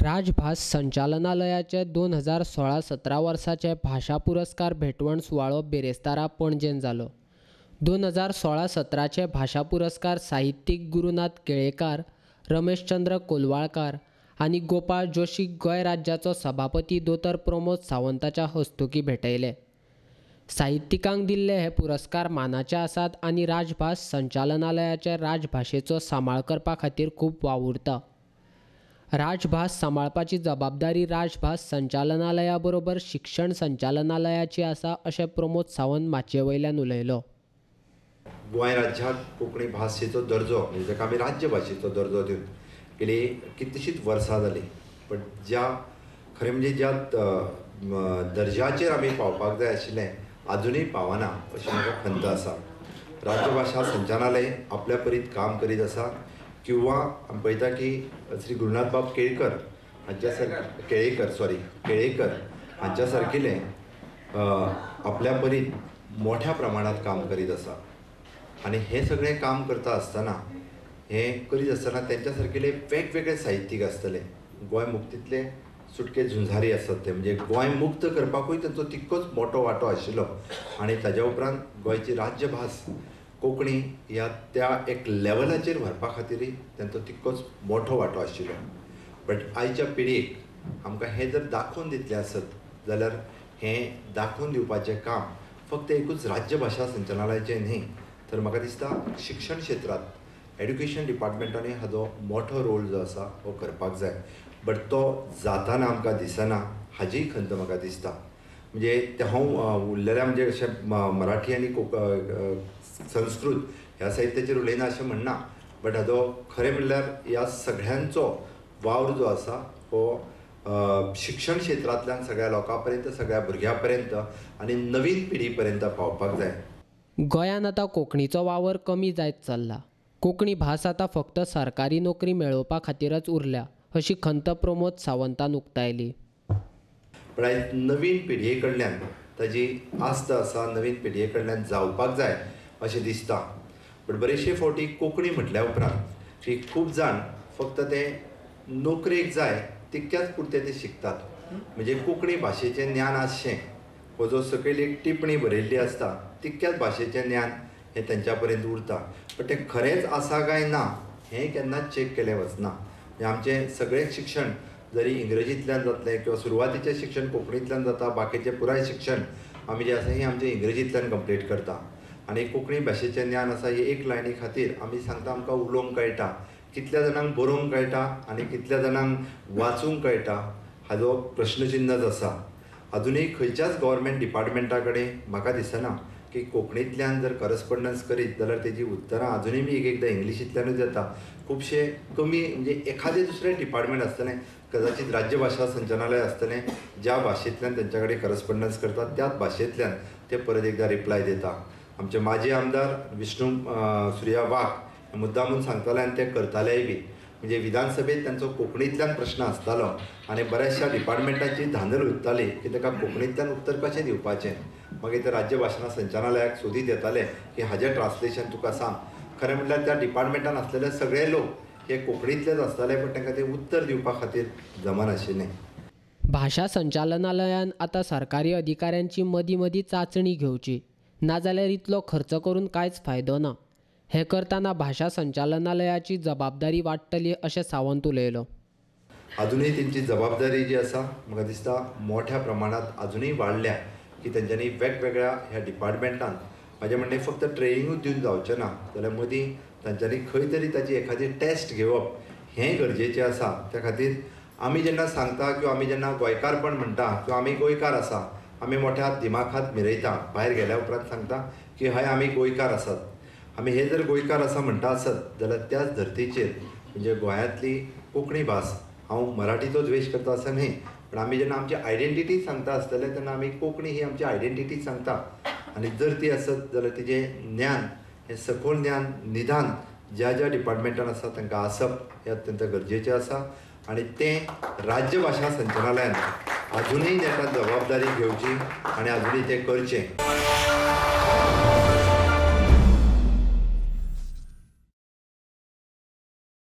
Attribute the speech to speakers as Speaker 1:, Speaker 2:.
Speaker 1: राजभास संचालनालयाचे 2016-17 वर्साचे भाशा पुरस्कार भेटवण सुवाळो बिरेस्तारा पणजेन जालो. 2016-17 भाशा पुरस्कार साहित्यीक गुरुनाथ केळेकार, रमेशचंद्र कोलवाळकार आनी गोपाळ जोशी गोंय राज्याचो सभापती दोतोर प्रमोद सावंताच्या हस्तुकीं भेटयले. साहित्यिकांक दिल्ले हे पुरस्कार मानाचे आसात आनी राजभास संचालनालयाचे राजभाशेचो सांबाळ करपा खातीर खूब वावुरता. राजभास सांबाळपाची जबाबदारी राजभास संचालनालया बरोबर शिक्षण संचालनालयाची आसा अशें प्रमोद सावंत माचये वयल्यान उलयलो.
Speaker 2: गोंय राज्याक कोंकणी भाशेचो दर्जो म्हणजे जाका आमी राज्यभाशेचो दर्जो दिवन गेली कितलीशींच वर्सां जालीं, पण ज्या खरें म्हणजे ज्या दर्जाचेर आमी पावपाक जाय आशिल्लें आजुनूय पावना अशी म्हाका खंत आसा. राज्यभाशा संचालनालय आपल्या परीत काम करीत आसा किंवा आमी पळयता की श्री गुरुनाथ बाब केळकर हांच्या सारके केळेकर हांच्या सारकिले आपल्या परीत मोठ्या प्रमाणात काम करीत आसा आनी हें सगळें काम करता आसतना हें करीत आसतना तेंच्या सारकेले वेगवेगळे साहित्यीक आसतले, गोंय मुक्तींतले सुटके झुंजारी आसतात ते, म्हणजे गोंय मुक्त करपाकूय तेंचो तितकोच मोठो वांटो आशिल्लो आनी ताज्या उपरांत गोंयची राज्यभास कोंकणी ह्या त्या एक लेवलाचेर व्हरपा खातीरय तेंचो तितकोच मोठो वांटो आशिल्लो. बट आयच्या पिळगेक आमकां हें जर दाखोवन दितलें आसत जाल्यार हें दाखोवन दिवपाचें काम फक्त एकूच राज्यभाशा संचालनालयाचें न्ही, तर म्हाका दिसता शिक्षण क्षेत्रांत एड्युकेशन डिपार्टमेंटानूय हाजो मोठो रोल जो आसा हो करपाक जाय, बट तो जाताना आमकां दिसना हाजीय खंत म्हाका दिसता. म्हणजे ते हांव उरलेल्या म्हणजे अशें मराठी आनी संस्कृत ह्या साहित्याचेर उलयना अशें म्हणना, बट हाजो खरें म्हणल्यार ह्या सगळ्यांचो वावर जो आसा हो शिक्षण क्षेत्रांतल्यान सगळ्या लोकां पर्यंत, सगळ्या भुरग्यां पर्यंत आनी नवीन पिढी पर्यंत पावपाक जाय.
Speaker 1: गोंयांत आतां कोंकणीचो वावर कमी जायत चल्ला. कोंकणी भास आतां फक्त सरकारी नोकरी मेळोवपा खातीरच उरल्या अशी खंत प्रमोद सावंतान उक्तायली.
Speaker 2: पण आयज नवीन पिळगे कडल्यान ताजी आस्त आसा, नवीन पिळगे कडल्यान जावपाक जाय अशें दिसता. बट बरेचशे फावटी कोंकणी म्हटल्या उपरांत की खूब जाण फक्त ते नोकरेक जाय तितक्याच पुरते ते शिकतात. म्हणजे कोंकणी भाशेचें ज्ञान आसचें हो जो सकयल एक टिप्पणी बरयल्ली आसता तितक्याच भाशेचें ज्ञान हें तेंच्या पर्यंत उरता, बट तें खरेंच आसा काय ना हें केन्नाच चॅक केलें वचना. म्हणजे आमचें सगळें शिक्षण जरी इंग्रजींतल्यान जातलें किंवा सुरवातीचें शिक्षण कोंकणींतल्यान जाता, बाकीचें पुराय शिक्षण आमी जें आसा हें आमचें इंग्रजींतल्यान कंप्लीट करता आनी कोंकणी भाशेचें ज्ञान आसा ही एक लायनी खातीर आमी सांगता आमकां उलोवंक कळटा, कितल्या जाणांक बरोवंक कळटा आनी कितल्या जाणांक वाचूंक कळटा हाजो प्रश्नचिन्हच आसा. आजुनूय खंयच्याच गव्हर्मेंट डिपार्टमेंटा कडेन म्हाका दिसना की कोंकणींतल्यान जर करस्पॉन्डन्स करीत जाल्यार तेजी उत्तरां आजुनूय बी एक एकदां इंग्लिशींतल्यानूच येता. खुबशे कमी म्हणजे एखादें दुसरें डिपार्टमेंट आसतलें, कदाचीत राज्यभाशा संचालनालय आसतलें, ज्या भाशेंतल्यान तेंच्या कडेन करस्पॉन्डन्स करतात त्याच भाशेंतल्यान ते परत एकदां रिप्लाय दिता. आमचे माजी आमदार विष्णू सुर्या वाघ मुद्दामून सांगताले आनी ते करतालेय बी, म्हणजे विधानसभेत तांचो कोंकणींतल्यान प्रश्न आसतालो आनी बऱ्याचशा डिपार्टमेंटाची धांदल उरताली की ताका कोंकणींतल्यान उत्तर कशें दिवपाचें. मागीर ते राज्यभाशा संचालनालयाक सोदीत येताले की हाजें ट्रान्सलेशन तुका सांग. खरें म्हणल्यार त्या डिपार्टमेंटान आसलेले सगळे लोक हे कोंकणींतलेच आसताले, पण तांकां तें उत्तर दिवपा खातीर जमनाशिल्लें.
Speaker 1: भाशा संचालनालयान आतां सरकारी अधिकाऱ्यांची मदीं मदीं चांचणी घेवची, नाजाल्यार इतलो खर्च करून कांयच फायदो ना. हें करतना भाशा संचालनालयाची जबाबदारी वाडटली अशें सावंत उलयलो.
Speaker 2: आजुनूय तेंची जबाबदारी जी आसा म्हाका दिसता मोठ्या प्रमाणांत आजुनूय वाडल्या की तेंच्यांनी वेगवेगळ्या ह्या डिपार्टमेंटान म्हाजें म्हणणें फक्त ट्रेनिंगूच दिवन जावचें ना जाल्यार मदीं तांच्यांनी खंय तरी ताची एखादी टेस्ट घेवप हें गरजेचें आसा. त्या खातीर आमी जेन्ना सांगता किंवा आमी जेन्ना गोंयकारपण म्हणटा किंवा आमी गोंयकार आसा, आमी मोठ्या दिमाखात मिरयता, भायर गेल्या उपरांत सांगता की हय आमी गोंयकार आसात. आमी हे जर गोंयकार आसा म्हणटा आसत जाल्यार त्याच धर्तीचेर म्हणजे गोंयांतली कोंकणी भास, हांव मराठीचो द्वेश करता असो न्ही, पण आमी जेन्ना आमची आयडेंटिटी सांगता आसतले तेन्ना आमी कोंकणी ही आमची आयडेंटिटी सांगता आनी जर ती आसत जाल्यार तिजें ज्ञान हें सखोल ज्ञान निदान ज्या ज्या डिपार्टमेंटान आसा तांकां आसप हें अत्यंत गरजेचें आसा आनी तें राज्यभाशा संचालनालयान आजुनूय नेटान जबाबदारी घेवची आनी आजुनूय तें करचें.